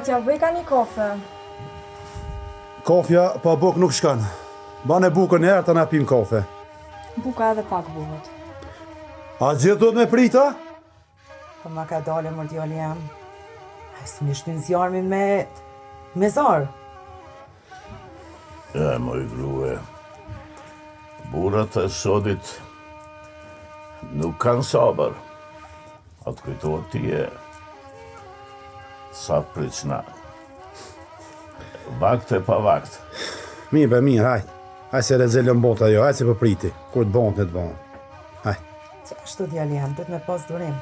A t'ja bëj ka një kofe? Kofja pa bukë nuk shkon. Bane bukën njëherë tana pim kofe. Buka edhe pak bëhet. A gjithë duhet me prita? Po ma ka dale mor djali jem. Ai s'mi shtin zjarmin me me zor. E, moj grue, burrat e sodit nuk kanë sabër. A të kujtohet ti e sa të pritshna. Vakt e pa vakt. Mirë, be mirë, hajt. Hajt se rezil më bota jo, hajt se po priti. Kur të bëhet, të bëhet. Hajt. Qashtu djali jem, duhet me pas durim.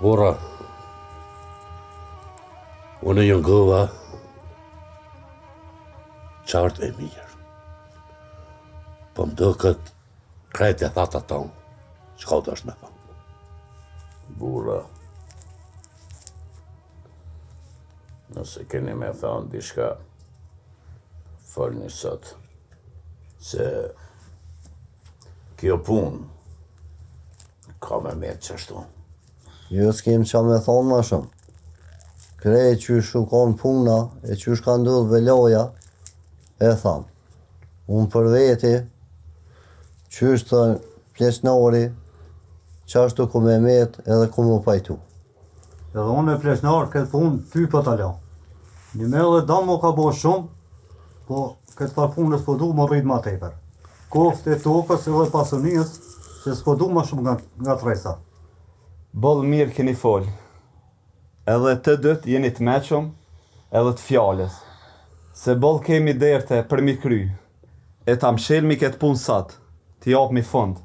Burra, unë ju ngova qartë e mirë. Po më doket krejt e thatë ato, çka u dasht me thonë. Burra, nëse keni me thonë diçka, folni sot, se kjo punë, Ka me met qashtu. Jo s'kem ça me thonë ma shumë. Krejt qysh u konë puna e qysh ka ndodhë beloja, e thamë. Unë për veti, qysh thonë pleqnori, qashtu ku me met edhe ku m'u pajtu. Edhe unë pleqnar këtë punë ty po ta la. Një me dhe dam m'u ka bo shumë, po këtë farë punë s'po du me rrit ma tepër. Koftë e tokës edhe pasunisë, se s'po du ma shumë nga, ngatrresa. Boll mirë keni fol. Edhe të dytë jeni të meçëm edhe të fjalës. Se boll kemi derte për mi kry. E ta mshelmi këtë punë sot, t'i japmi fund.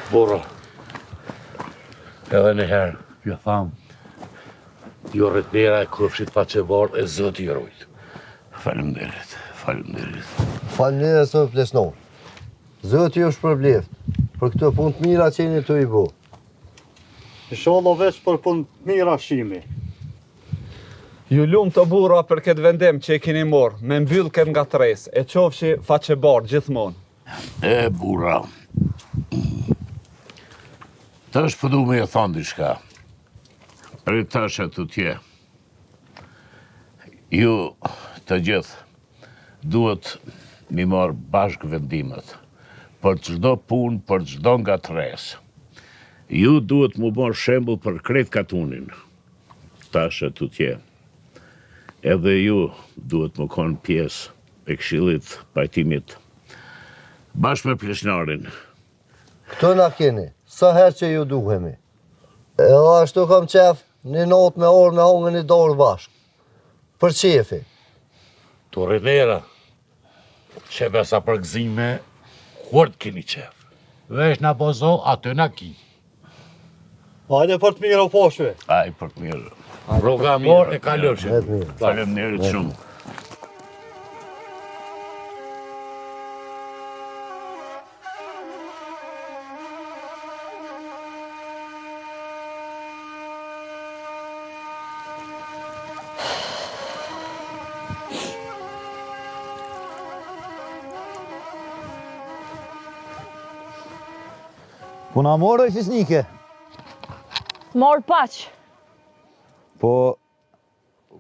Burra, edhe një herë, ju tham, ju rritë nera e kofshit faqebardhë e Zoti ju rujtë. Faleminderit, faleminderit. Faleminderit zot pleqnor. Zoti ju shpërbleft për këto punë të mira që jeni tu i bo. Inshallah veç për punë të mira shihmi. Ju lumtë o burra për këtë vendim që e keni marrë, me mbyll këtë ngatërresë, e qofshi faqebardhë gjithmonë. E burra. Tash po du me e thonë diçka. Prej tash e tutje. Ju të gjithë duhet m'i marrë bashkë vendimet për çdo punë, për çdo ngatërresë. Ju duhet m'u bo shembull për krejt katunin. Tash e tutje. Edhe ju duhet me konë pjesë e këshillit pajtimit bashkë me pleqnarin. Këtu na keni, sa herë që ju duhemi. Edhe ashtu kam qef, një natë me ardh me hongër një darkë bashkë. Për qefi. T'u rritë nera, qe besa përgëzime, kur të keni qef. Veç na bo zo, aty na ki. Hajde për të mirë o poshve. Aj për të mirë. Rruga mbarë e kalofshim. Faleminderit shumë. Po na more fisnike. Mor paç. Po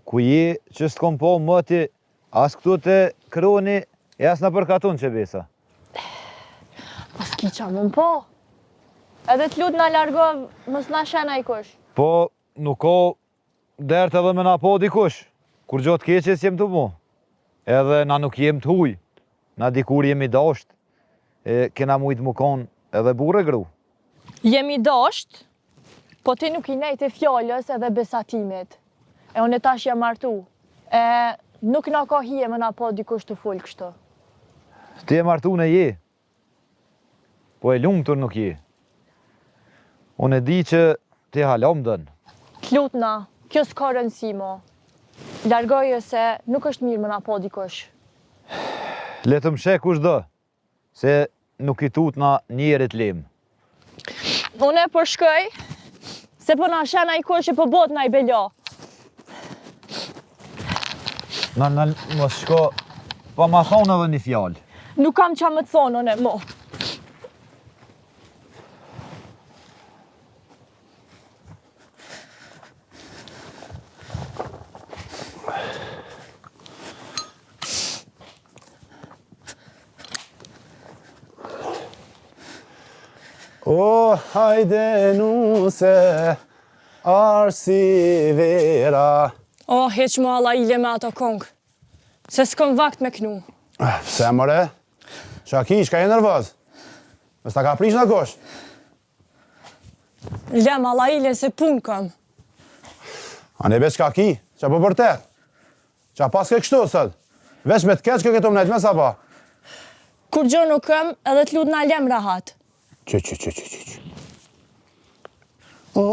ku je që s'të kom pa moti as këtu te kroni e as nëpër katun qe besa. Po s'ki qa me m'pa. Edhe të lutna largohu, mos na sheh najkush. Po nuk ka dert edhe me na pa dikush. Kurgjo të keqe s'jem tu bo. Edhe na nuk jem të huj. Na dikur jemi dasht. E kena mujtë mu kon edhe burrë e gru. Jemi dasht, po ti nuk i nejte fjalës edhe besatimit. E unë tash jam martu. E nuk na ka hije me na pa dikush tu fol kështu. Ti e martune je. Po e lumtur nuk je. Unë e di që ti hala më don. T'lutna, kjo s'ka rëndësi mo. Largoje se nuk është mirë me na pa dikush. Le të më sheh kush do, se nuk i tutna njerit lemë. Une po shkoj, se po na sheh najkush e po bohet naj bela. Na, na, mos shko, pa ma thonë edhe një fjalë. Nuk kam qa me të thonë, une, mo. O, hajde nuse, arsi vera. O, hiq mo Allahile me ato kongë, se s'kom vakt me knu. Ah, pse more? Qa ki, çka je nervoz? Mos ta ka prish nakush? Lem Allahile se punë kam. Ani be çka ki? Qa po bërtet? Qa paske kështu sot? Veç me të keq ke këtu mnejt me sa pa? Kurgjo nuk kam edhe të lutna lem rahat. Që që që që që që. O,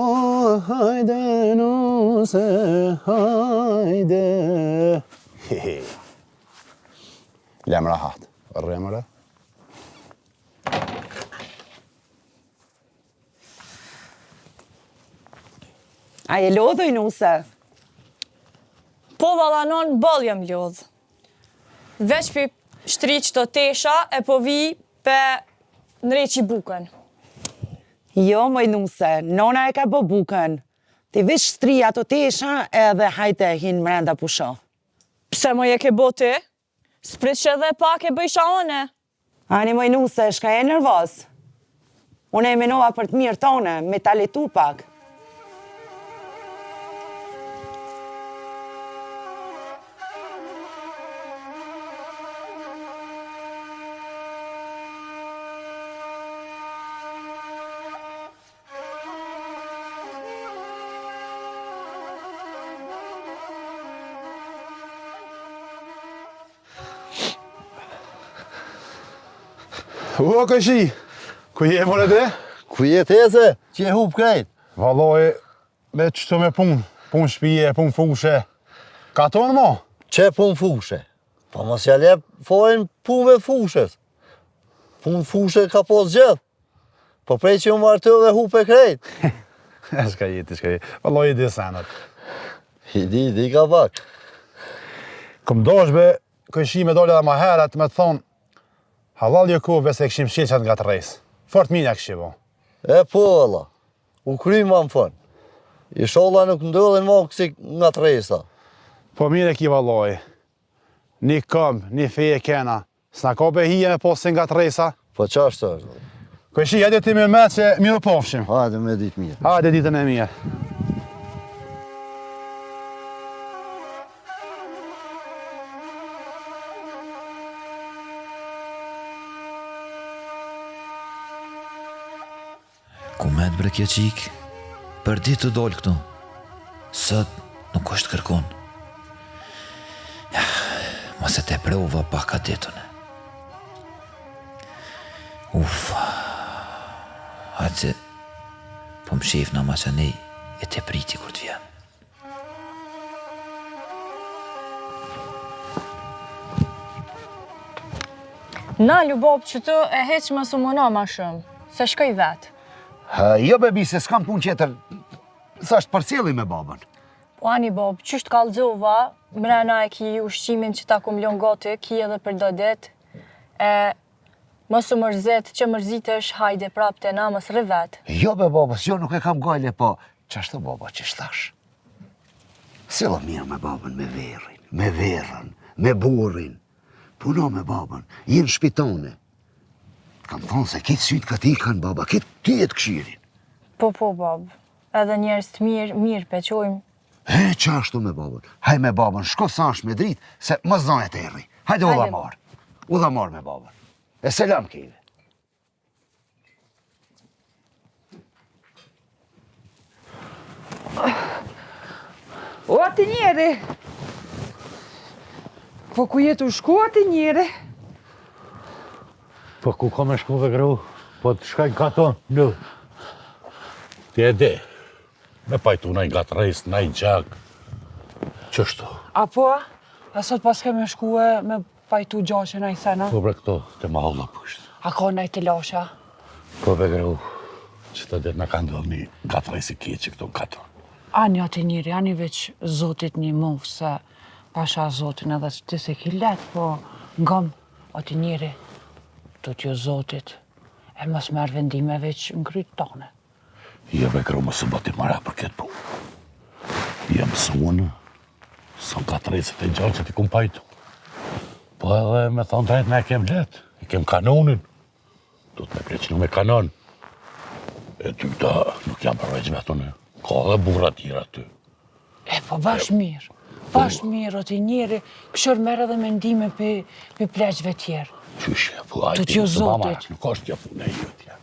hajde nuse, hajde. Hehe. Lem rahat. Rri more. A je lodhë nuse? Po valla non, boll jam lodhë. Veç pi shtri qëto tesha e po vi pe ndreqi bukën. Jo, moj nuse, nona e ka bo bukën. Ti veç shtri ato tesha edhe hajde hin mrenda pusho. Pse moj e ke bo ti? S'pritsh edhe pak e bëjsha une. Ani moj nuse, shka je nervoz? Unë e menova për të mirë tone, me ta letu pak. O, kojshi, ku je more ti? Ku je ti se, që je hup krejt? Valloj, me qëto me punë, punë shpije, punë fushe. Katon mo? Qe punë fushe? Po mos ja lep fajin punëve fushës. Punë fushe ka pos gjithë. Po prej që u martove hupe krejt. Shka je ti, shka je. Valloj i di senet. I di, i di ka pak. Kom dosh be, kojshi me dole edhe ma herët me të thonë, hallall ju koftë be se kishim mshel qat ngatërresë. Fort mirë ja kishim bo. E po, valla, u kry ma në fund. Ishalla nuk ndodhin ma kësi ngatërresa. Po mirë e ki vallaj. Një komb, një fe e kena. S'na ka be hije me pas ngatërresa. Po qashtu është? Kojshi, hajde ti me me që mirupafshim. Hajde me ditë mirë. Hajde ditën e mirë. Ku met bre kjo qikë? Për ditë tu dolë këtu. Sot nuk është kërkun. Ja, mos e teprova pak atë ditën. Uf, hajtë se po më shef në maqanej e te priti kur të vjen. Nalu babë qëtu e hiç mos u muno ma shumë, se shkoj vetë. Ha, jo bebi, se s'kam punë tjetër, sa është përcjelli me babën. Po ani babë, qysh të kallxova, mrena e ki ushqimin që ta kom lon gati, ki edhe për do ditë, e mos u mërzit, që mërzitesh, hajde prap te na, mos rri vetë. Jo be babës, jo nuk e kam gajle, po qashtu baba qysh thash. Sillu mirë me babën, me verrin, me verrën, me burrin. Puno me babën, je në shpi tone. Kam thonë se krejt sytë ka ti kanë baba, krejt ty të kshyrin. Po, po, babë, edhe njerëz të mirë, mirë pe qojmë. E, qashtu me babën? Haj me babën, shko sa është me dritë, se mos zanet terri. Hajde udha marë, udha marë me babën. E selam kejve. O, ti njeri! Po ku je tu shku ti njeri? Po ku ka me shku be gru? Po të shkoj n'katon, në. Ti e di. Me pajtu naj ngatërresë, naj gjak, qështu. A po, a sot paske me shkue me pajtu gjaqe naj sena? Po bre këto, te mahalla poshtë. A ka naj telashe? Po bre gru, qëto ditë na ka ndodhë një ngatërresë e keqe këto në katun. Ani o ti njeri, ani veç zotit nimofu se pasha zotin edhe ti s'e ki letë, po ngom o ti njeri, tutju zotit, e mos merr vendime veç në kryt tane. Jo bre gru mos u bo ti marak për këtë punë. Jam mësu unë, sa ngatërresat e gjaqet i kum pajtu. Po edhe me thonë drejt ne e kem letë, e kem kanunin. Duhet me pleqnu me kanun. E dyta, nuk jam përveç vetë unë. Ka edhe burra tjera aty. E po bash mirë, bash mirë, o ti njeri, kështu merr edhe mendime pe, pe pleqve tjerë. Qysh, po hajde, Tutju mos u ba zotit. marak, nuk është kjo punë e jotja.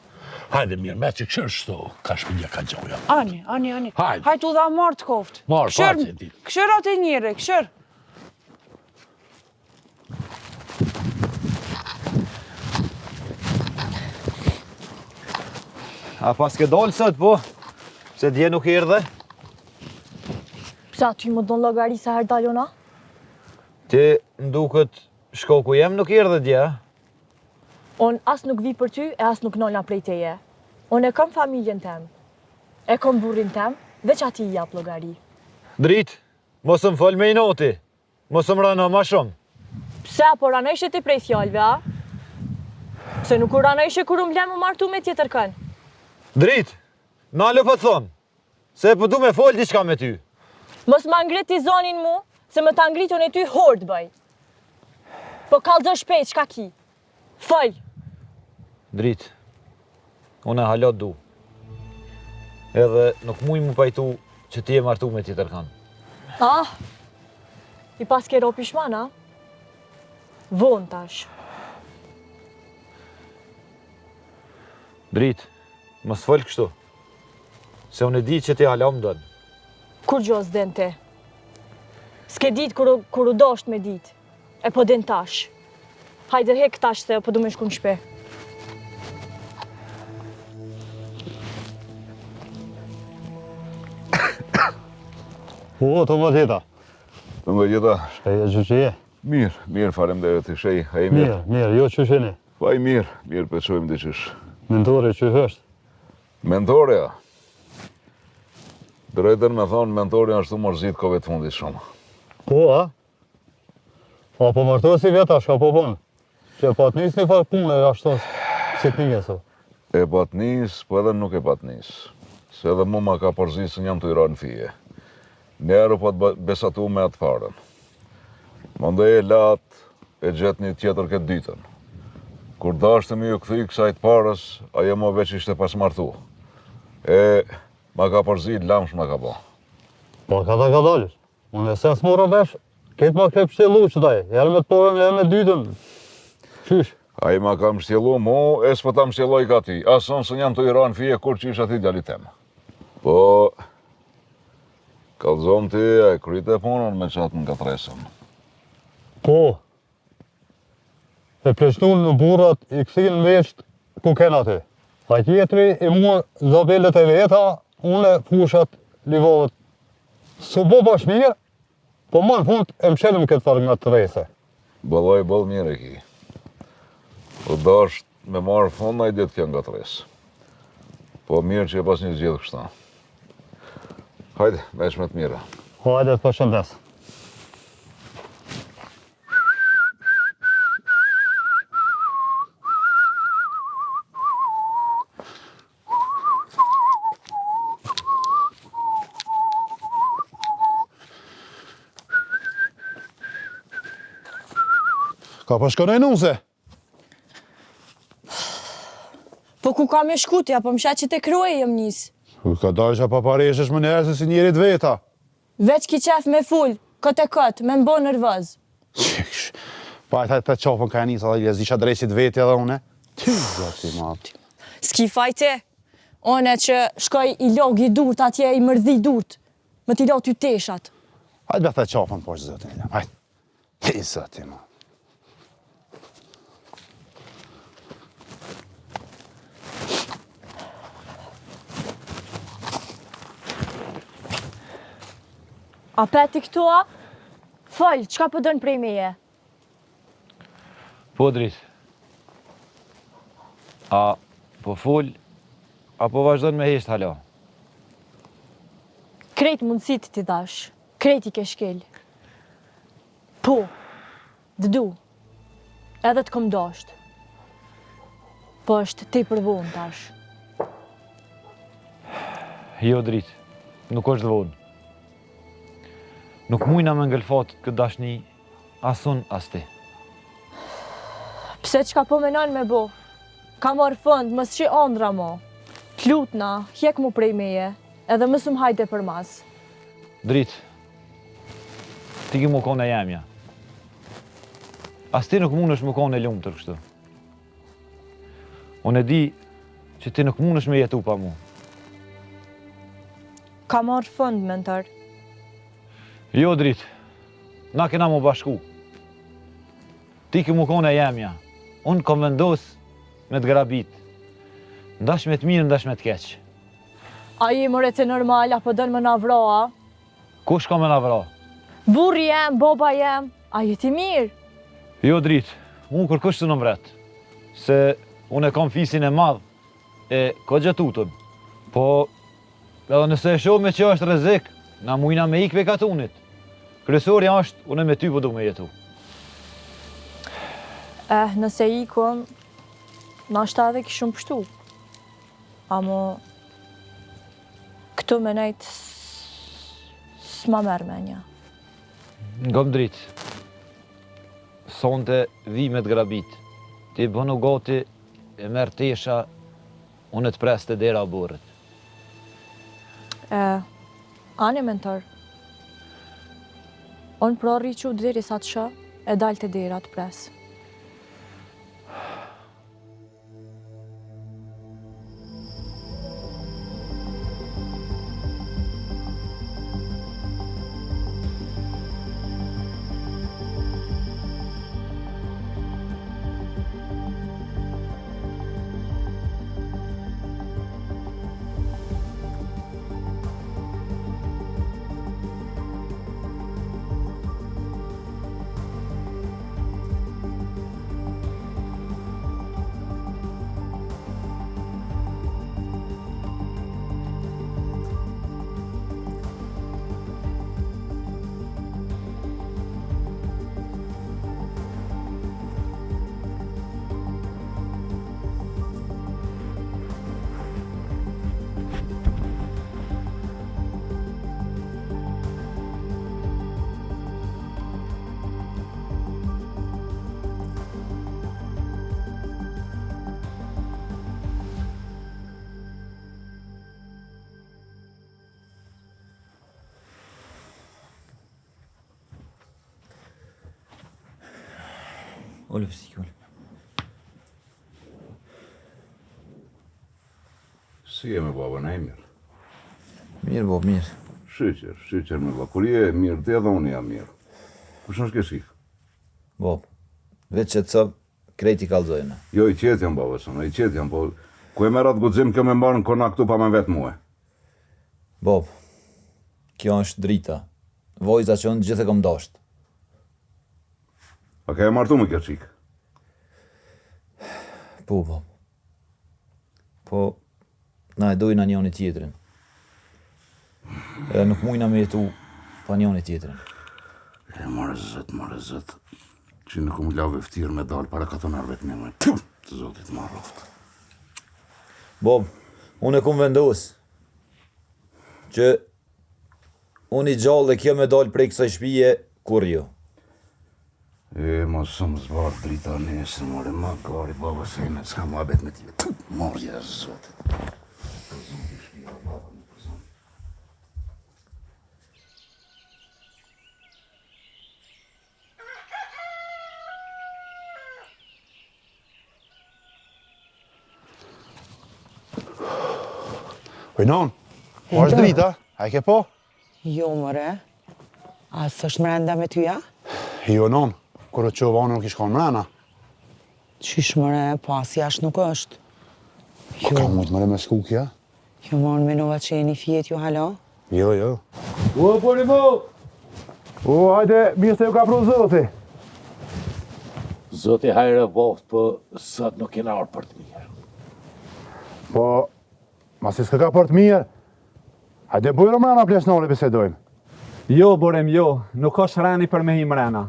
Hajde mirë, me që këshër shto, ka shpinja ka gjoja. Ani, ani, ani. Hajde. Hajde u dha marë të koftë. Marë, Këshër, pace, ditë. këshër o ti njeri, këshër. A paske dalë sot, po? Pse dje nuk erdhe? Pse a ty më don llogari sa herë dal unë? Ti më duket shkoku jem nuk erdhe dje, a? Unë as nuk vi për ty e as nuk nalna prej teje. Unë e kom familjen tem. E kom burrin tem, veç atij i jap llogari. Dritë, mos më fol me inati. Mos më rano ma shumë. Pse a po ranojshe ti prej fjalëve, a? Pse nuk u ranojshe kur u m'le m'u martu me tjetërkën? Dritë, nalu po të thom, se po du me fol diçka me ty. Mos ma ngrit ti zonin mu, se me ta ngrit unë ty hor të bëj. Po kallxo shpejt, çka ki? Fol! Dritë, unë hala t'du. Edhe nuk muj m'u pajtu që ti je martu me tjetërkan. Ah! I paske ro pishman, a? Vonë tash. Dritë, mos fol kështu. Se unë e di që ti hala më don. Kurgjo s'din ti. S'ke ditë kur, kur u dosht me ditë. E po din tash. Hajde hek tash se po du me shku në shpi. Po, të më gjeta. Të më gjeta. Shpej e qysh je. Mirë, mirë, faleminderit, të shej, a je mirë? Mirë, mirë, jo qysh jeni. Po ai mirë, mirë, po çojmë diqysh. Mentore, qysh është? Mentoria. Drejtën me thonë, mentoria është tu mërzit kohëve të fundit shumë. Po, a? A po martohet si veta, shka po bon? Që pat nis një farë punë e ashtu si të njësë. E pat nis, po edhe nuk e pat nis. Se edhe mu ma ka përzi se jam tu i ra në fije. Njëherë u pat besatu me atë parën. Mandej e la atë, e gjet një tjetër këtë dytën. Kur dashte me ju kthy kësaj të parës, ajo mo veç ishte pas martu. E ma ka përzi, lamsh ma ka bo. Po, ka ta ka dalës. Unë e sen s'mora vesh, këtë ma ke pështjellu që daj, herë me të parën, herë me dytën. Qysh? Ai ma ka mshtjellu mu, e s'po ta mshtjelloj ka ty. As unë s'jam tu i ra në fije kurqysh atij djalit tem. Po, kallzom ti, a e kryte punën me qatë ngatërresën. Po, e pleqnun burrat i kthin veçt ku ken aty. Ai tjetri i mur zabelet e veta, unë fushat livadhet S'u bo bash mirë, po më në fund e mshelëm këtë farë ngatërrese. Vallai boll mirë e ki. U dasht me marrë fund naj ditë kjo ngatërresë. Po mirë që e pasni zgjidhë kështu. Hajde, veç me të mira. Hajde, të përshëndes. Ka po shkon nuse? Po ku ka me shku ti, apo më sheh që te kroje jam nis. Ku ka dalë që pa pareshesh më njerë se si njerit veta. Veç ki qef me fol, kot e kot, me m'bo nervoz. Qysh? Pa e të qafën ka e nisa dhe s'di ça dreqit veti edhe une. Ty, zoti madh. S'ki faj ti. Une që shkoj i lagi durt atje i mërdhi durt. Me t'i la ty teshat. Hajt be the qafën po zotin. Hajt. Ti zoti madh. A pe ti këtu a? Fol, çka po don prej meje? Po Dritë. A po fol, apo vazhdon me hesht hala? Krejt mundësitë t'i dhash, krejt i ke shkel. Po, të du, edhe të kom dasht. Po është tepër vonë tash. Jo, Dritë, nuk është vonë. Nuk mujna me ngëlfat këtë dashni, as unë, as ti. Pse çka po menon me bo? Ka marrë fund, mos qi andrra mo. T'lutna, hjekmu prej meje, edhe mos um hajde përmas. Dritë, ti ki mu konë e jemja. As ti nuk mundesh mu konë e lumtur kështu. Unë e di që ti nuk mundesh me jetu pa mu. Ka marrë fund, Mentor. Jo, Dritë, na kena mu bashku. Ti ki mu konë e jemja. Unë kom vendos me të grabit. N'dash me të mirë, n'dash me të keq. A je more ti normal, apo don me na vra, a? Kush ka me na vra? Burri jem, baba jem, a je ti mirë? Jo, Dritë, unë kërkush s'un m'vret. Se unë e kam fisin e madh, e koxha tutën. Po, Edhe nëse e shohim që është rrezik, na mujna me ikë prej katunit. Kryesorja është, unë me ty po du me jetu. Eh, nëse ikum, nashta edhe kishum pshtu. Amo, këtu me nejt, s'ma merr menja. Ngom Dritë, sonte vi me të grabit. Ti bënu gati e merr tesha Unë të pres te dera e oborrit. E, ani Mentor. Unë pra rri qut deri sa të shoh, e dal te dera të pres. Ulu pësi, ulu. Si je me babën, a je mirë? Mirë, bo, mirë. Shyqyr, shyqyr me baba. Kur je mirë ti edhe unë jam mirë. Kush është kjo çikë? Bo, veç që të së, krejt i kallzojnë. Jo, i qetë jam, baba, sënë, i qetë jam, po ku e merr atë guxim kjo me m'ardh në konak këtu pa më vetë mue? Bob, kjo është Drita, vojza që unë gjithë e kom dashtë. A ke e martu me kjo çikë? Po, po. Po, na e dojna njoni tjetrin. Edhe nuk mujna me jetu pa njoni tjetrin. E, more zot, more zot, që nuk më la veftirë me dalë para katunarve të mi, të zotit ma rroftë. Bob, unë e kom vendos që unë i gjallë e kjo me dalë prej kësaj shpije kurrë jo. E, mos më zbardh drita nesër, more, ma gari, baba, se me s'ka muhabet me ti. Morja e zotit. Zoti shpija, baba, më përzon. Oj, non, po është drita, a e ke po? Jo, more, a s'është mrenda me ty, a? Jo, non, kur u çova unë nuk ish konë mrena. Qysh, more, po as jashtë nuk është. Jo. Ka mujtë more me shku kja? Jo, more, unë menova që jeni fjetë ju hala? Jo, jo. O, po një mo! O, hajde, mirë se ju ka pru zoti. Zoti hajr e boft, po sot nuk kena ardhë për të mirë. Po, masi s'ka për të mirë, hajde bujrum mrena pleqnar e bisedojmë. Jo, Burim, jo, nuk është reni për me hi mrena.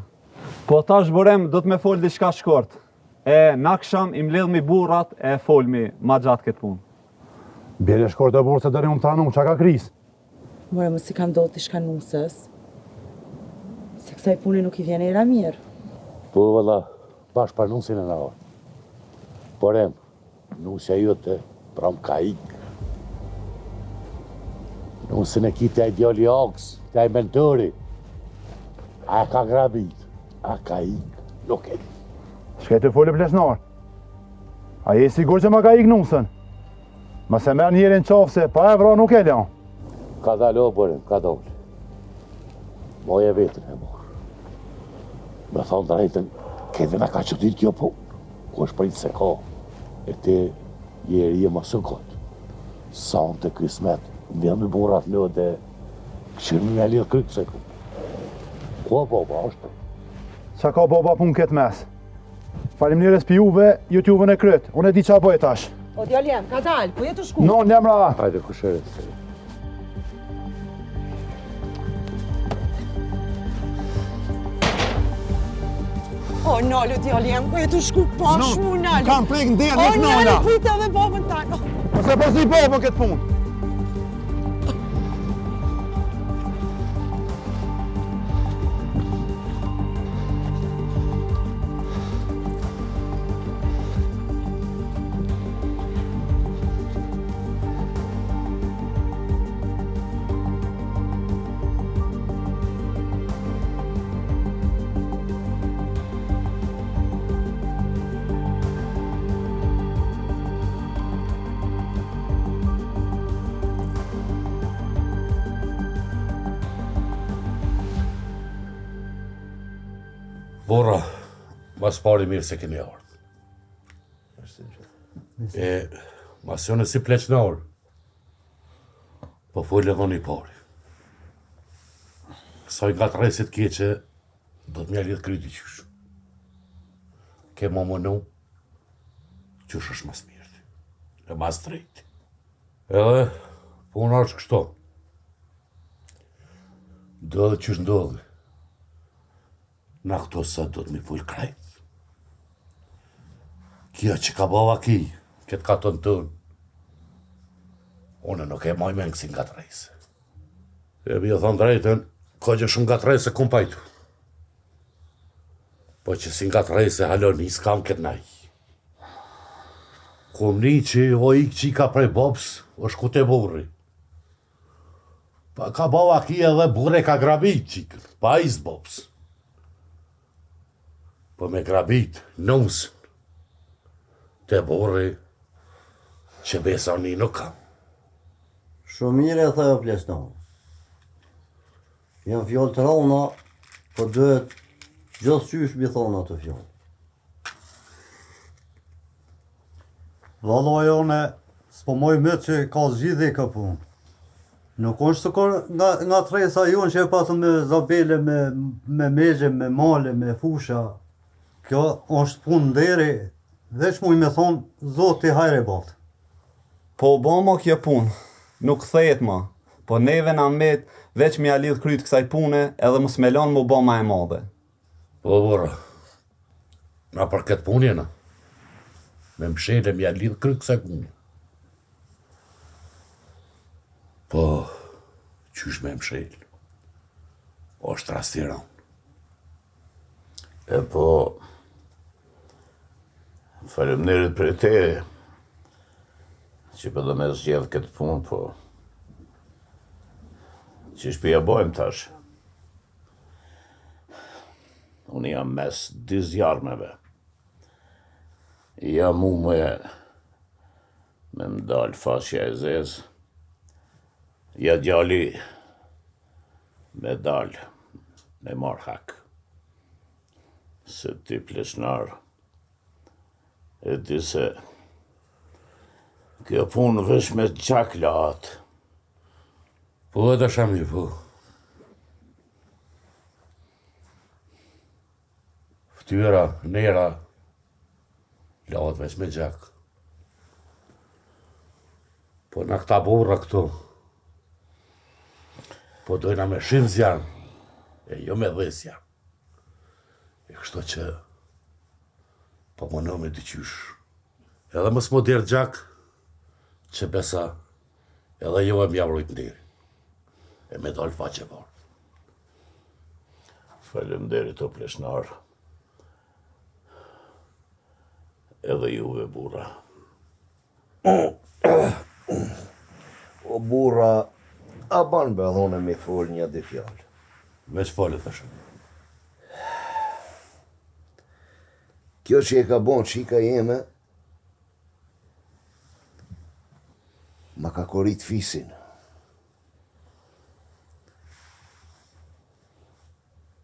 Po tash, Burim, do të me fol diçka shkurt. E, n'aksham i mledhmi burrat e folmi ma gjatë këtë punë. Bjere shkurt e burrë se deri unë tranu, ça ka krizë? More, mos i ka ndodhë diçka nuses, se kësaj pune nuk i vjen era mirë. Po valla, bash për nusin e na ardhë. Burim, nusja jote pram ka ikë. Nusin e ki te ai djali i agës, te ai mentori. A ka grabit, a ka ikë, nuk e di. Çka je tu folë pleqnar? A je i sigurt që ma ka ikë nusën? Mos e merr njerin n'qafë se pa e vra nuk e la. Ka dalë o Burim, ka dalë. Moje vetën e morë. Me thonë drejtën, krejt na ka çudit kjo punë. Ku është pritë se ka, e ti je i ri e mos u ngut. Sonte kismet, mblidhmi burrat n'odë e këqyrmi me lidhë kryt se ku. Ku a baba, është? Ça ka baba punë këtë mes? Faleminderit për juve, ju t'juve në kryet. Unë e di ça bëj tash. O djali jem, ka dalë, ku je tu shku? No, n'emra. Hajde kushëri. O, nalu, djali jem, ku je tu shku pash mu, nalu. Kam prek në derë, nuk nala. O, nalu, prit edhe babën tanë. Ose po si babën këtë punë. Burra, ma s'pari mirë se keni ardhë. E, masi unë si pleqnar, po fol edhe unë i pari. Kësaj ngatrrese t'keqe, do të m'ja lidhë kryt diqysh. Ke me menu, qysh është ma s'mirti, e ma s'drejti. Edhe, puna është kështu. Ndodhi qysh ndodhi. Na këto sot do të m'i fol krejt. Kjo që ka bo vaki, këtë katun tonë, unë nuk e maj men kësi ngatrrese. E me ju thonë drejtën, ka gjë shumë ngatrrese kum pajtu. Po qësi ngatrrese hala ni s'kam këtë naj. Kum ni që o ikë qika prej babës, o shku te burri. Pa ka bo vaki edhe burri ka grabit qikën, pa izë babës. Po me grabit nusën, te burri, që besa një nuk kam. Shumë mirë e the o pleqnar. Janë fjalë të rona, po duhet gjithqysh m'i thonë ato fjalë. Vallai unë s'po moj me që ka zgjidhje kjo punë. Nuk është sikur nga, ngatrresa jonë që e patëm me zabele, me, me megje, me male, me fusha. Kjo është punë nderi, veç muj me thonë, zoti hajr e boftë. Po u bo mo kjo punë, nuk kthehet ma, po neve na met veç me ja lidh kryt kësaj pune edhe mos me lanë m'u bo ma e madhe. Po burra, na për këtë punë jena. Me mshel e m'ja lidh kryt kësaj pune. Po, qysh me mshel? Osht rast i rëndë. E po, faleminderit prej teje, që po do me zgjedh këtë punë, po, qysh po ja bojmë tash? Unë jam mes dy zjarmeve. Ja mu me, me më dalë faqja e zezë, ja djali me dalë, me marrë hak. Se ti pleqnar, e di se kjo punë veç me gjak lahet. Po, e dashamir, po. Ftyra, nera, lahet veç me gjak. Po na këta burra këtu, po dojna me shim zjarm, e jo me dhe zjarm. E kështu që, po mundohemi diqysh. Edhe mos m'u derdh gjak, që besa, edhe jo e m'ja rujt nderin. E me dalë faqe bardhë. Faleminderit o pleshnar. Edhe juve burra. O burra, a ban be edhe une me fol një dy fjalë? Veç fole tash. Kjo që e ka bon çika jeme, ma ka korit fisin.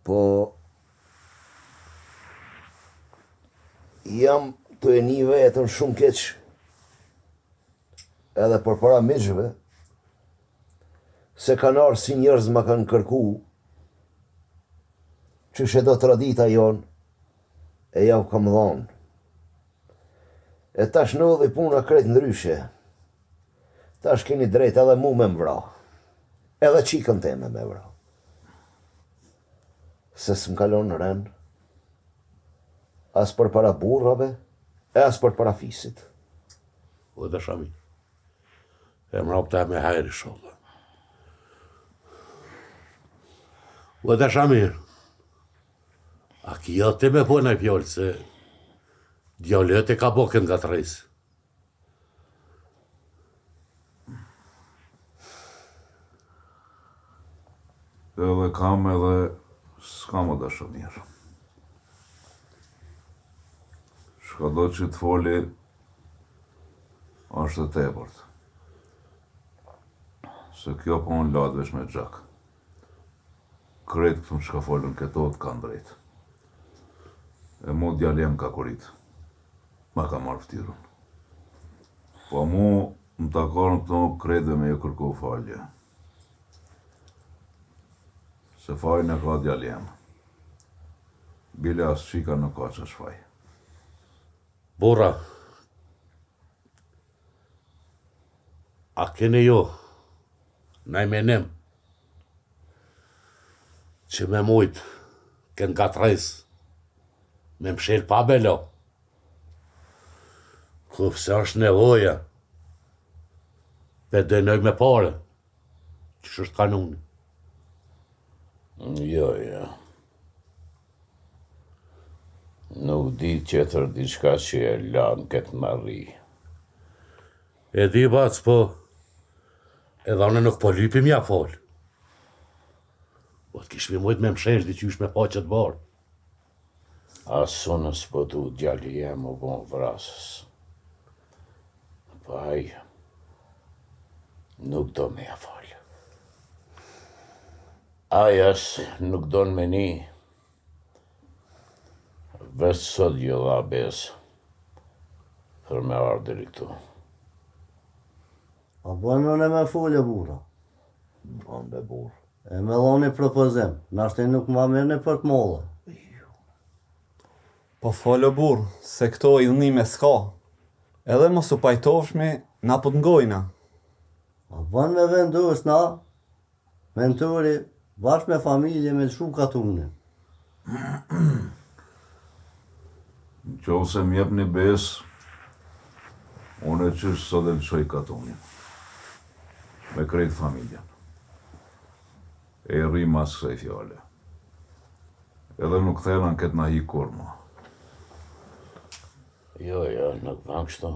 Po jam tu e ni veten shumë keq edhe përpara miqve se kanë ardhë si njerëz ma kanë kërku qysh e do tradita jonë e jau kam dhonë. E tash ndodhi puna krejt ndryshe. Tash keni drejt edhe mu me m'vra. Edhe çikën teme me vra. Se s'më ka lon ren, as përpara burrave, e as përpara fisit. O Dashamir. E mrapta me hajr inshallah. O Dashamir. A ki ti me bo naj fjalë se djali yt e ka bo këtë ngatërresë. Edhe kam edhe s'kam o Dashamir. Çka do që të foli, është e tepërt. Se kjo punë lahet veç me gjak. Krejt këtu çka folën këto të kanë drejt. E mu djali jem m'ka korit. Ma ka marrë ftyrën. Po mu më takon këtu krejtve me ju kërku falje. Se fajin e ka djali jem. Bile as çika nuk ka qaq faj. Burra, a keni ju naj menim që me mujt këtë ngatërresë me mshel pa bela, koftë se është nevoja, pe dënoj me pare, qysh është kanuni. Jo, jo. Nuk di tjetër diçka që e lan këtë marri. E di bacë, po edhe unë nuk po lypi m'ja fal. Po të kishmi mujt me mshel diqysh me faqe të bardhë. As unë s'po du djali jem u bo vrasës. Po ai nuk do me ja fal. Ai as nuk don me ni. Veç sot ju dha besë për me ardhë deri këtu. A bën unë me folë burra? Bën be burrë. E me dhonë një propozim, nashta nuk ma merrni për të madhe. Po fol o burrë, se këto idhnime s'ka. Edhe mos u pajtofshmi, na po të ngojna. A bën me vendos na, Mentori, bashkë me familje me lëshu katunin. Në qoftë se më jepni besë, unë qysh sot e lëshoj katunin. Me krejt familjen. E i rri mas kësaj fjale. Edhe nuk kthehna në këtë nahi kurrë ma. Jo, jo, nuk ban kështu.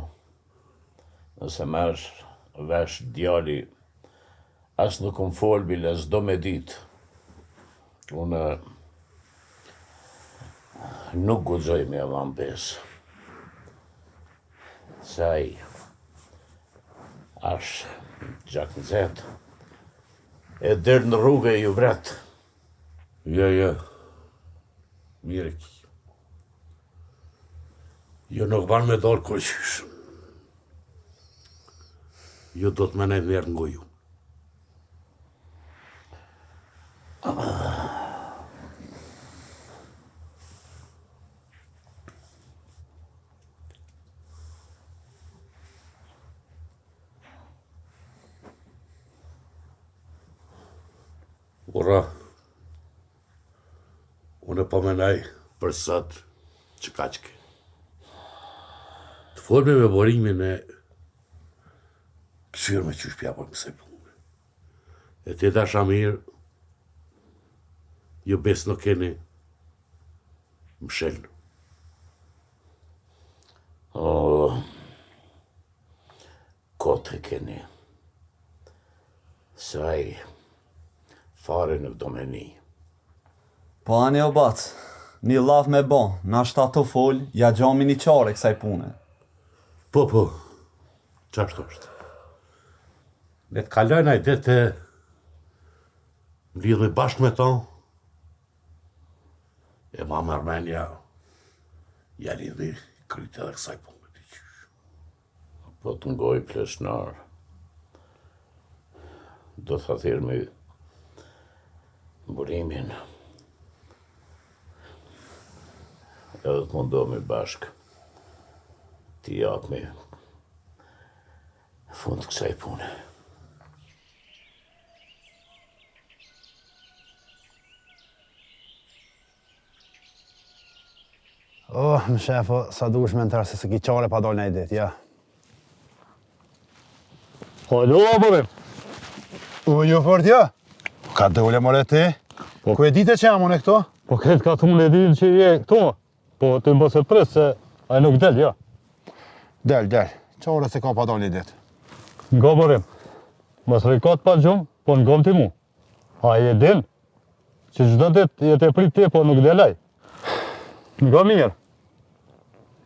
Nëse merr vesh djali, as nuk më fol bile s'do me ditë. Unë nuk guxoj me ia dhanë besë. Se ai asht gjaknxehtë. E del në rrugë e ju vret. Jo, jo. Mirë e ki. Jo nuk ban me dalë kurqysh. Jo do të me nejtë njerë në goju. Ura, unë po menaj për sot që kaq. Të folmi me Burimin e këqyrmi qysh pja për kësaj punë. E ti Dashamir, ju besë nuk keni mshelë. Oh, kot e keni. Se ai fare nuk do me ni. Po ani o bac, një llaf me bo, nashta tu fol, ja gjami një qare kësaj pune. Po, po, qashtu është. Le të kalojë naj ditë e mblidhmi bashkë me to, e ma merr menja, ja lidhi kryt edhe kësaj pune të qysh. Po të ngoj pleshnar, do ta thirrmi Burimin, edhe të mundohemi bashkë, t'i japmi fund kësaj pune. Oh, më shefo, sa duhesh me ndërë se s'e ki qare pa dalë naj ditë, ja. Halo, Burim. U, ju fort, ja. Ka dole, more ti? Po, Ku e dite që jam unë këto? Po, këtë ka të unë e dinë që je këto. Po, ti mos e pres se ai nuk del, ja. Del, del. Qare s'e ka pa dalë një ditë. Ngo, Burim. Mos rri kot pa gjumë, po ngom ti mu. Ai e din që çdo ditë je tu prit ti, po nuk del ai. Ngo mirë.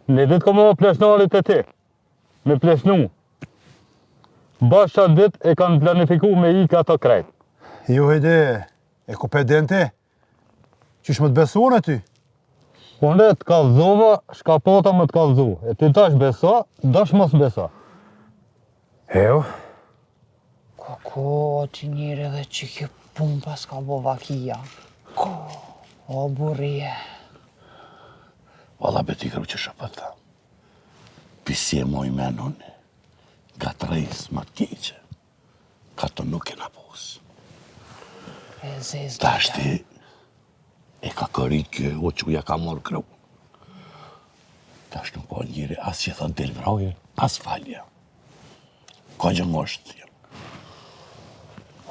Një ditë ka me ardh pleshnari te ti, me pleshnu. Bash qatë ditë e kanë planifiku me ikë ato krejt. Jo hajde, e ku pe din ti? Qysh me të besu unë ty? Unë të kallzova, shka pata me të kallzu. E ti dash beso, dash mos beso. Ejo. Ko, ko, ti njeri edhe që kjo punë paska bo vakia. Ko, o burrije. Valla be ti kërë që shëpët, tha. Pisi e moj men unë, ngatërresë ma të keqe. Kato nuk kena pos. E zezë. Tashti e ka kërit kjo, o që ja ka morë kru. Tash nuk po njeri, as që thënë del vraje, as falja. Ka gjë ngosht.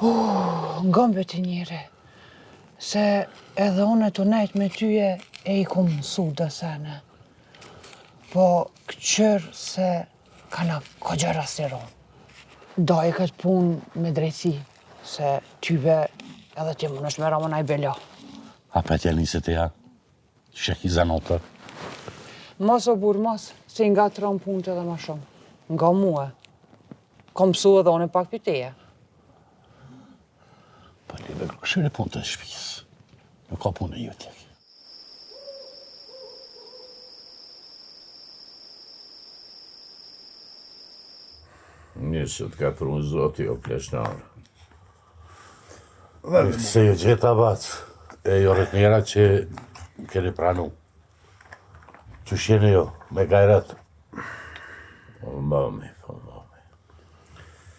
Uh, ngom be ti njeri, se edhe unë tu nejt me tyje e i kom mësu do sene. Po këqyr se Kana koxha rast i ronë. Daje këtë punë me drejtësi, se tybe edhe ti mundesh me ra me naj bela. Apet ja nise ti ja, sheki zanotër. Mos o burrë, mos, se i ngatërron punët edhe ma shumë. Nga mue. Kom mësu edhe unë pak pi teje. Po lebe, këshyre punë të shpisë. Nuk ka punë e jotja. Mirë se të ka pru zoti o pleshnar. Se ju gjeta bacë, e ju rrit njera që më keni pranu. Qysh jeni ju, me gajret. Po mami, po mami.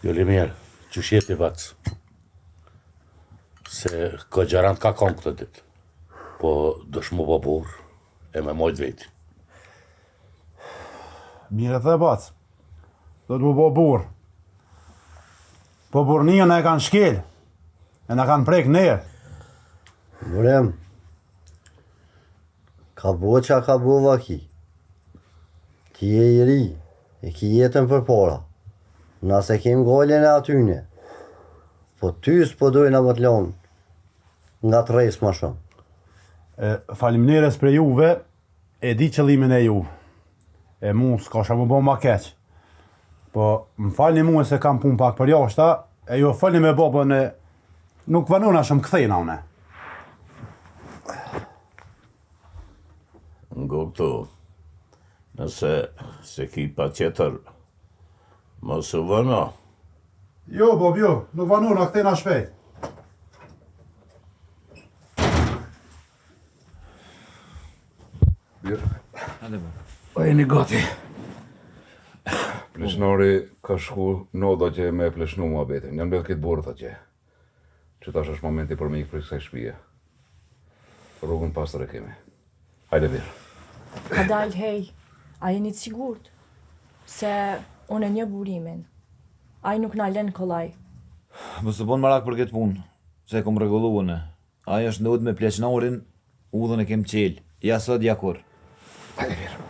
Ju mirë, qysh je ti bacë. Se koxha rand ka konë këtë ditë. Po duhesh m'u bo burrë e me mojtë vetin. Mirë e the bacë. Do të m'u bo burrë. Po burrninë na e kanë shkel. E na kanë prek nerë. Burim, ka bo qa ka bo vaki. Ti je i ri, e ki jetën përpara. Na s'e kem gajlen e atyne. Po ty s'po dojna me të lonë ngatërresë ma shumë. E, faleminderit prej juve, e di qëllimin e juve. E mu s'ka çka m'u bo ma keq. Po, më falni mua se kam punë pak përjashta, e ju folni me babën e nuk vonona shumë kthehna une. Ngo këtu, nëse s'e ki patjetër, mos u vono. Jo, babë, jo, nuk vonona, kthehna shpejt. Mirë. Hajde, baba. Po jeni gati. Pleshnari ka shku në oda që me pleshnu muhabetin. Janë mbledh krejt burrat atje. Qetash është momenti për me ikë prej kësaj shpije. Rrugën pastër e kemi. Hajde bir. Kadal hej, a jeni të sigurt? Se unë e njoh Burimin. Ai nuk na len kollaj. Mos u bon marak për këtë punë, se e kom rregullu unë. Ai është në udhë me pleqnarin, udhën e kem çelë. Ja sot, ja kurrë. Hajde bir.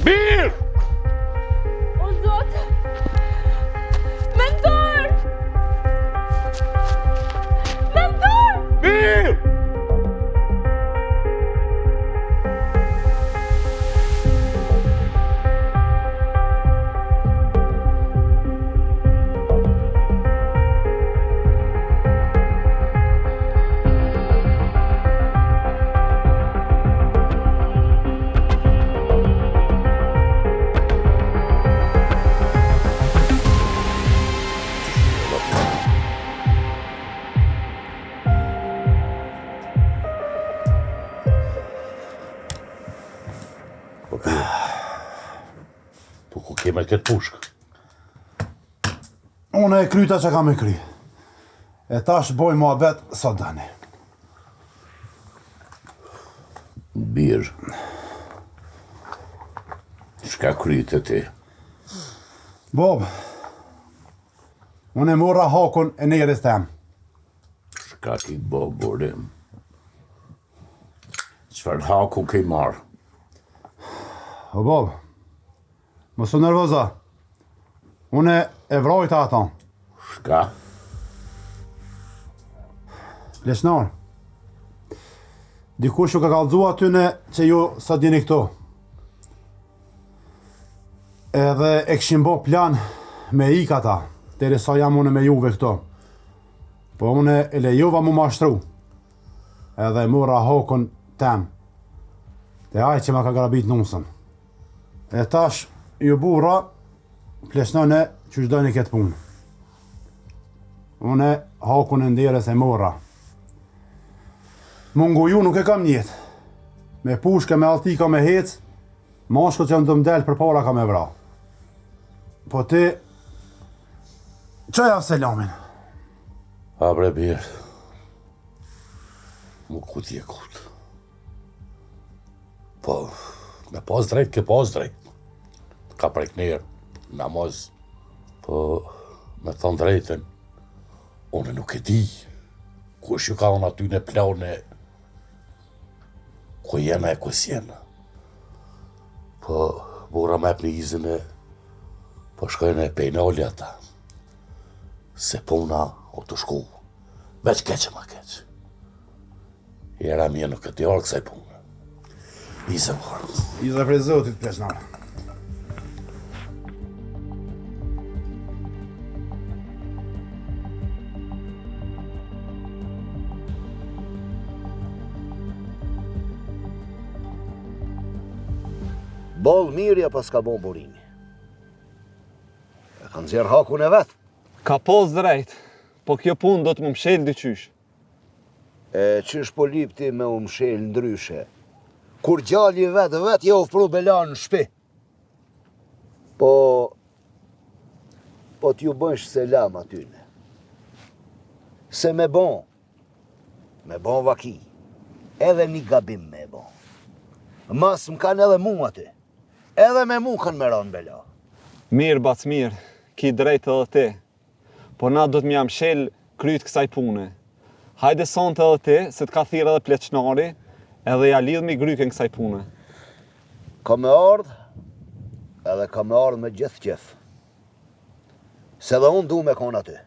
Bir! O Zot! Mentor! Mentor! Bir! Po, po ku ke me këtë pushkë? Unë e kryta që kam e kry. E tash boj muhabet sa dani. Bir. Çka kryte ti? Bob, unë e morra hakun e nderit tem. Çka ki bo, Burim? Çfarë haku ke marrë? O Bob, mos u nervozo. Unë e vrajta ato. Shka? Pleqnar. Dikush ju ka kallzu atyne që ju sot jeni këtu. Edhe e kishin bo plan me ik ata, derisa jam unë me juve këtu. Po unë e lejova mu mashtru. Edhe e mora hakun tem. Te ai që ma ka grabit nusën. E tash, ju burra, pleqnone qysh doni këtë punë. Unë hakun e nderit e mora. Mu nguju nuk e kam nijet. Me pushkë me allti ka me hec, mashkullt që janë tu m'del përpara kam me vra. Po ti, çoja selamin. A bre bir, mu kut je kut. Po, me pas drejt, ke pas drejt. Ka prek nërë, namaz. Po, me thonë drejtën, unë nuk e di. Kush ju ka unë aty në plane, ku jena e ku s'jena. Po, burra me epni izën e, po shkojnë e penoli ata. Se puna o tu shku, veç keq e ma keq. Jera mirë nuk e të orë kësaj punë. Izë burrë. Izë prej Zotit, pleqnar. Boll mirë ja paska bo Burimi. E ka nxjerr hakun e vet. Ka pos drejt, po kjo punë do të m'u mshel diqysh. E qysh po lyp ti me u mshel ndryshe? Kur djali vet vet jau pru belanë në shpi. Po, po t'ju bëjsh selam atyne. Se me bon, me bon vaki, edhe një gabim me bon. Mas më kanë edhe mu aty, edhe me mu kanë me ra në bela. Mirë, bac mirë, ki drejt edhe ti. Po na do të m'ja mshel kryt kësaj pune. Hajde sonte edhe ti, se të ka thirrë edhe pleqnari, edhe ja lidhmi grykën kësaj pune. Kam me ardhë, edhe kam me ardhë me gjithë qef. Se dhe unë du me konë aty.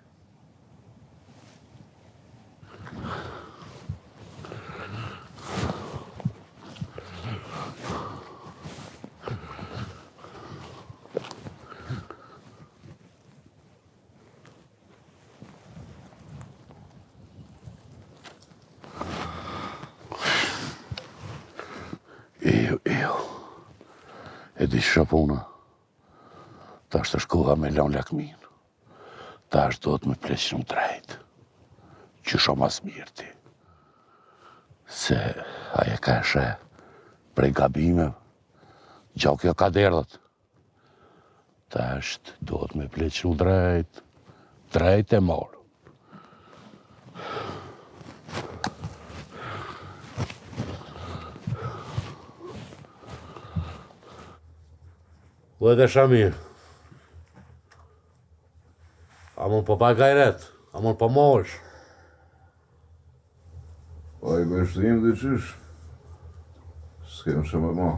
Ejo, ejo. di qysh puna. Tash është koha me lanë lakminë. Tash duhet me pleqnu drejt. Qysh o ma s'mirti. Se ai e ka e sheh prej gabimeve. Gjak jo ka derdhet. Tash duhet me pleqnu drejt. Drejt e marë. Dhe Dashamir. Amon po pa gajret, amon po mosh. Po i vështrim dhe qysh, s'kem çka me ma.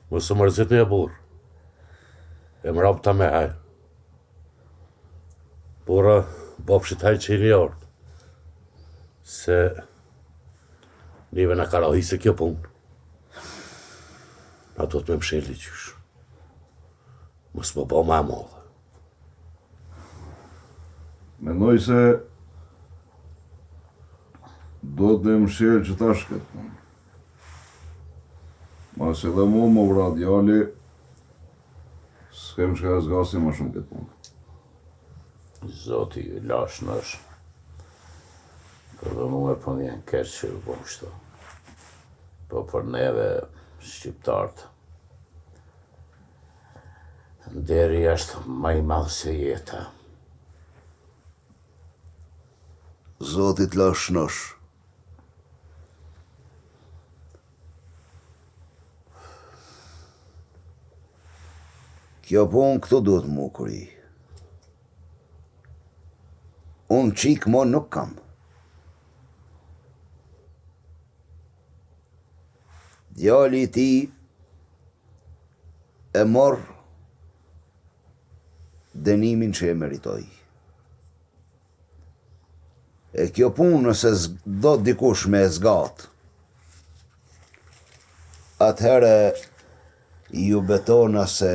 Mos u mërzitni e burrë. E mrapta me hajr. Burra, bofshit hajr që jeni ardhë. Se neve na ka ra hise kjo punë. Na duhet me mshel qysh. Mos m'u bo ma e madhe. Mendoj se duhet me mshel që tash këtë punë. Masi edhe mu m'u vra djali, s'kem çka e zgasim ma shumë këtë punë. Zoti ju lashtë shnosh. Edhe mue po m'vjen keq që u bo kështu. Po për neve shqiptarët, nderi është ma i madh se jeta. Zoti të lashtë shnosh. Kjo punë këtu duhet m'u kry. Unë çikë mo nuk kam. Djali i tij e mor dënimin që e meritoi. E kjo punë nëse do dikush me e zgatë, atëherë ju betona se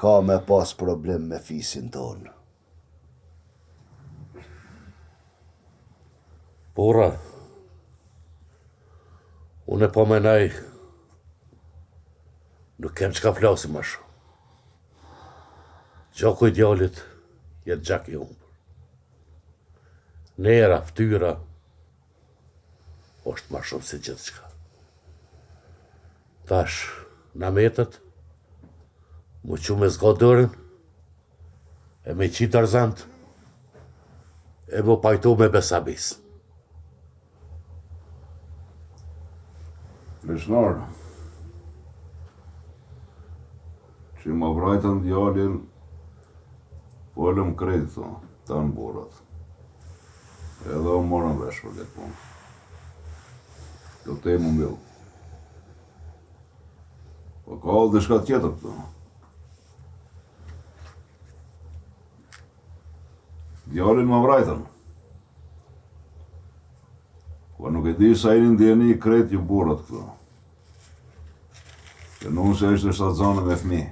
ka me pas problem me fisin tonë. Burra, unë po menoj, nuk kem çka flasim ma shumë. Gjaku i djalit jet gjak i humbur. Nera, ftyra, është ma shumë se gjithçka. Tash, na metet, m'u çu me zgat dorën, e me qitë dorëzant, e m'u pajtu me besabis. Pleqnar, që ma vrajtën djalin, folëm krejt, thonë, tanë burrat. Edhe u morëm vesh për këtë punë. Kjo temë u mbyll. Po ka edhe diçka tjetër këtu. Djalin ma vrajtën. Po nuk e di sa jeni n'dijeni krejt ju burrat këtu. Që nusja ishte shtatzane me fmi.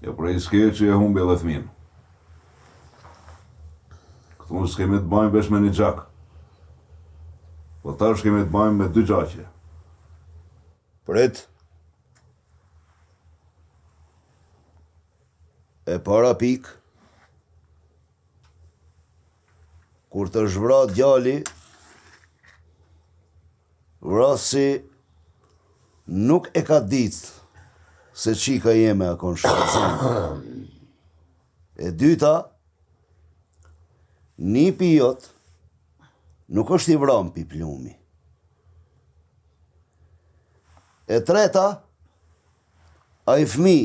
Jo prej s'ke që e humbi edhe fmin. Këtu s'kemi të bajmë veç me një gjak. Po tash kemi të bajmë me dy gjaqe. Prit. E para pikë, kur të është vra djali, vrasësi nuk e ka ditë se çika jeme a konë shtatzënë. E dyta, nipi jot nuk është i vramë pi plumi. E treta, ai fmi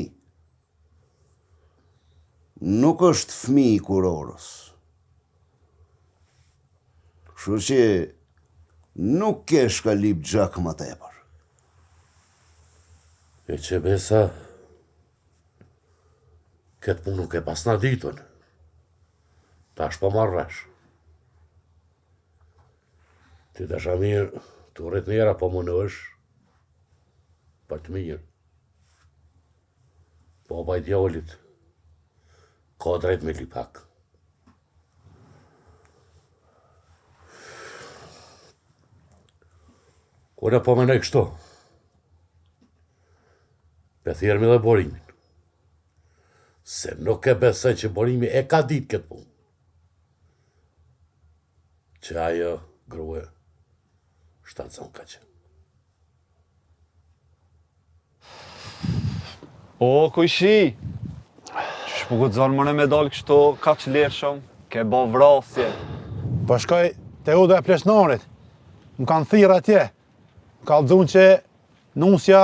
nuk është fmi i kurorës. Kështu që nuk ke shka lip gjak ma tepër. E që besa, këtë punë nuk e pasna ditun. Tash po marr vesh. Ti Dashamir, tu rrit njera po mundohesh për të mirë. Baba i djalit ka drejt me lyp hak. Unë po menoj kështu. Pe thirrmi dhe Borimin. Se nuk e besoj që Borimi e ka ditë këtë punë. Që ajo grue shtatzon ka qenë. O, kojshi! Qysh po guxon more me dalë kështu, kaq lirshëm, ke bo vrasje. Po shkoj te oda e pleqnarit. Më kanë thirrë atje. Më kallxun që nusja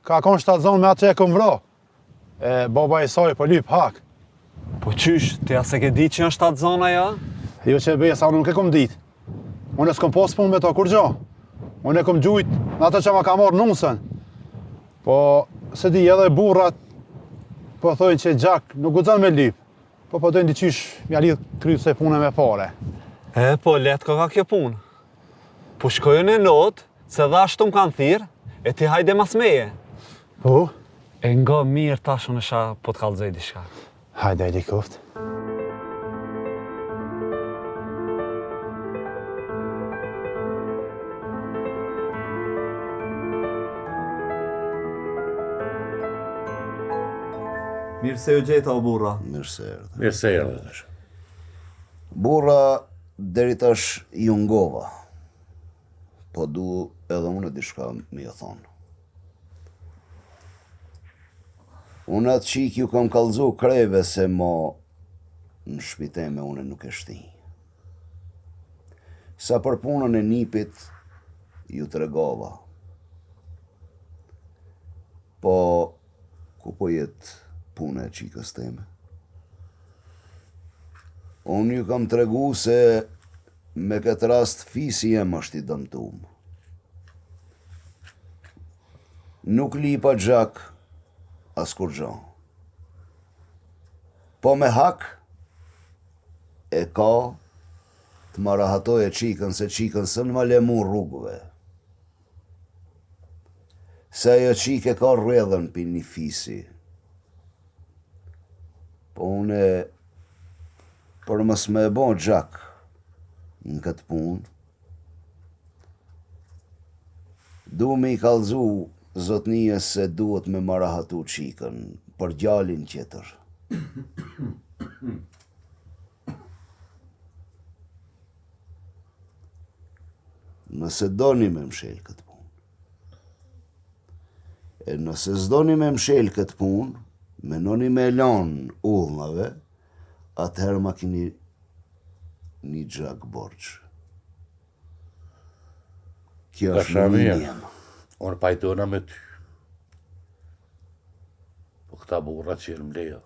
ka konë shtatzon me atë që e kom vra. E baba i saj po lyp hak. Po qysh, ti a s'e ke ditë që është shtatzon ajo? Jo qe besa, unë nuk e kom ditë. Unë s'kom pas punë me to kurgjo. Unë e kom gjujt në atë që ma ka marrë nusën. Po, s'e di, edhe burrat po thojnë që gjak nuk guxon me lyp. Po po dojnë diqysh m'ja lidh kryt kësaj pune me pare. E, po, letë koka kjo punë. Po shkoj unë në odë, se dhe ashtu më kanë thirrë, e ti hajde mas meje. Po? E ngo mirë tash unë sha po të kallxoj diçka. Hajde, hajde koft. Mirë se ju gjeta o burra. Mirë se erdhe. Mirë se erdhe tash. Burra deri tash ju ngova. Po du edhe unë diçka me ju thonë. Unë atë çikë ju kam kallzu krejve se mo në shpi teme unë nuk e shti. Sa për punën e nipit ju tregova. Po ku po jet puna e çikës teme? Unë ju kam tregu se me këtë rast fisi jem është i dëmtum. Nuk lipa gjak as kurgjo. Po me hak e ka të ma rahatoje çikën se çikën s'un ma le mu rrugëve. Se ajo çikë e ka rrjedhën pi një fisi. Po une për mos me e bo gjak në këtë punë, Du me i kallzu zotnijës se duhet me ma rahatu çikën për djalin tjetër. Nëse doni me mshel këtë punë. E nëse s'doni me mshel këtë punë, menoni me lanë udhnave, atëherë ma kini një gjak borxh. Kjo është mendimi jem. Unë pajtona me ty. Po këta burra që jenë mbledhë,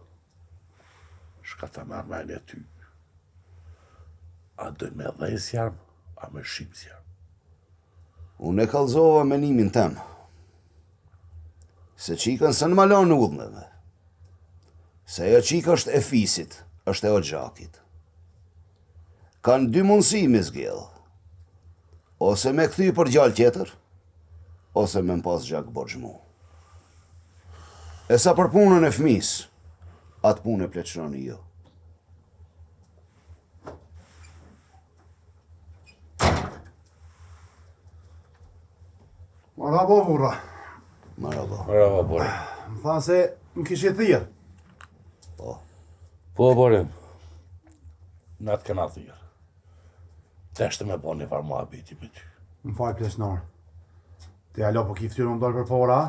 shka ta merr menja ty. A dojnë me dhej zjarm, a me shim zjarm. Unë e kallzova menimin tem. Se çikën s'un ma lanë udhneve. Se ajo çikë është e fisit, është e oxhakit. Kanë dy mundësi me zgjedh. Ose me kthy për djalë tjetër, ose me m'pas gjak borxh mu. E sa për punën e fëmisë, atë punë e pleqëroni ju. Marhaba burra. Marhaba. Marhaba burra. Më thanë se më kishit thirrë. Po. Po Burim. Na të kena thirrë. Deshtë me bo një farë muhabeti me ty. Më fal pleqnar. Ti hala po ki ftyrë me më dalë përpara?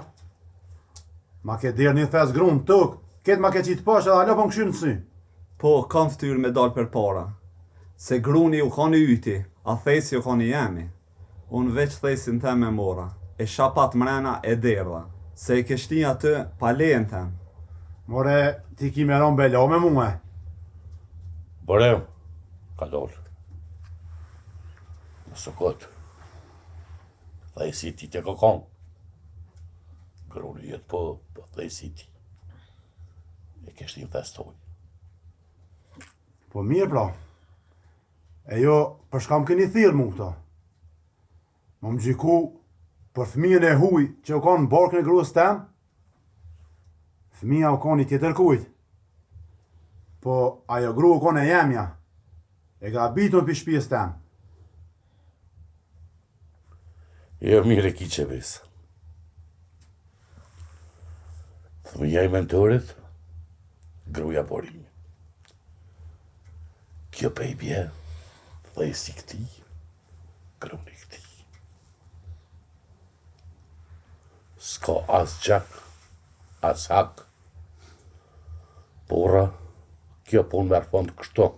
Ma ke derdh një thes grunë n'tokë, këtë ma ke qitë poshtë edhe hala po më kqyr në sy. Po, kam ftyrë me dalë përpara. Se gruni u kon i yti, a thesi u kon i jemi. Unë veç thesin tem e mora, e çka pat mrena e derdha, se e ke shti aty pa lejen tem. More, ti ki me ra n'bela me mue. Burim, ka dalë. Mos u kot. Thesi i tij ka konë. Gruni jot po, po thesi i tij. E ke shti n'thes toj. Po mirë pra. E jo, për shka më keni thirrë mu këto? Me më gjyku për fëmijën e huj që u konë në barkën e gruës tem? Fëmija u konë i tjetër kujt. Po ajo gru u konë e jemja. E grabitun pi shpisë tem. Jo mirë e ki qebesë. Fëmija i mentorit, gruja borim. Kjo pe i bje, dhesi këtij, gruni këtij. S'ka as gjak, as hak. Burra, kjo punë merr fund kështu.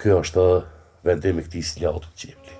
Kjo është edhe vendim i këtij sljatit qepli.